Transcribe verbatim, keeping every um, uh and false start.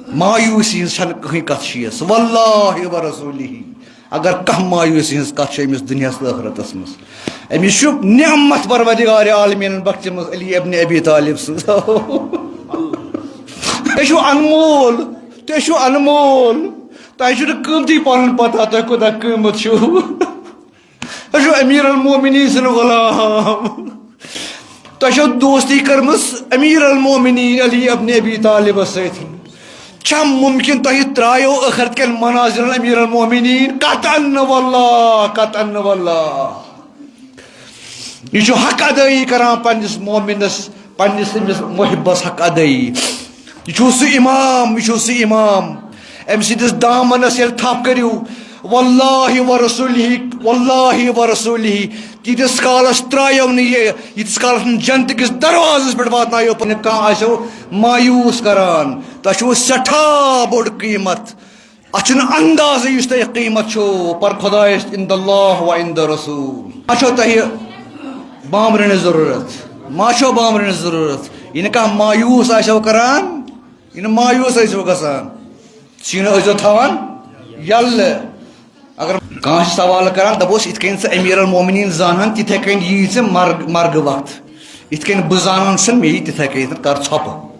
مایوسی ہٕنٛز چھنہٕ کٕہٕنۍ کتھ چھیس، واللہ و رسولہ۔ اگر کانٛہہ مایوسی ہٕنٛز کتھ چھِ أمِس دُنیاہس تہٕ ٲخرتس منٛز، أمِس چھُ نعمت پروردگار عالمینن بخشمٕژ علی ابن ابی طالب سٕنٛز۔ تُہۍ چھِو انمول، تُہۍ چھِو انمول، تۄہہِ چھُنہٕ قۭمتٕے پنُن پتہ، تۄہہِ کوٗتاہ قۭمت چھُو۔ تۄہہِ چھِو امیر المومنین سٕنٛدۍ غلام۔ تۄہہِ چھو دوستی کٔرمٕژ امیر المومنین علی ابن ابی طالبس سۭتۍ۔ چھا ممکن تۄہہِ ترٛایو ٲخرت کٮ۪ن مناظرن امیر المومنین؟ قطعاً نہٕ واللہ، قطعاً نہٕ واللہ۔ یہِ چھُ حق ادٲیی کران پننِس مومنس، پننِس أمِس محبس حق ادٲیی۔ یہِ چھُ سُہ امام، یہِ چھُ سُہ امام۔ أمۍ سٕنٛدِس دامنس ییٚلہِ تھپھ کٔرِو، واللہ و رسولہ، واللہ و رسولہ، تیٖتِس کالس ترٛایو نہٕ یہِ، ییٖتِس کالس نہٕ جنتہٕ کِس دروازس پٮ۪ٹھ واتنایو۔ پننہِ کانٛہہ آسیو مایوس کران، تۄہہِ چھُو سٮ۪ٹھاہ بوٚڑ قۭمت۔ اتھ چھُنہٕ اندازٕے یُس تۄہہِ قۭمت چھُو، پر خدایس عند اللہ و عند رسول۔ ما چھو تۄہہِ بامبرنٕچ ضروٗرت؟ ما چھو بامبرنٕچ ضروٗرت؟ یہِ نہٕ کانٛہہ مایوس آسیو کران، یہِ نہٕ مایوس ٲسِو گژھان، سیٖنہٕ ٲسۍزیو تھاوان یَلہٕ۔ اگر کانٛہہ چھُ سوال کران، دَپوس، "یِتھ کٔنۍ ژٕ امیر المومنین زانہٕ ہن، تِتھے کٔنۍ یی ژےٚ مرگ، مرگہٕ وقت۔ یِتھ کٔنۍ بہٕ زانان چھُسن، مےٚ یی تِتھے کٔنۍ، کر ژھۄپہٕ۔"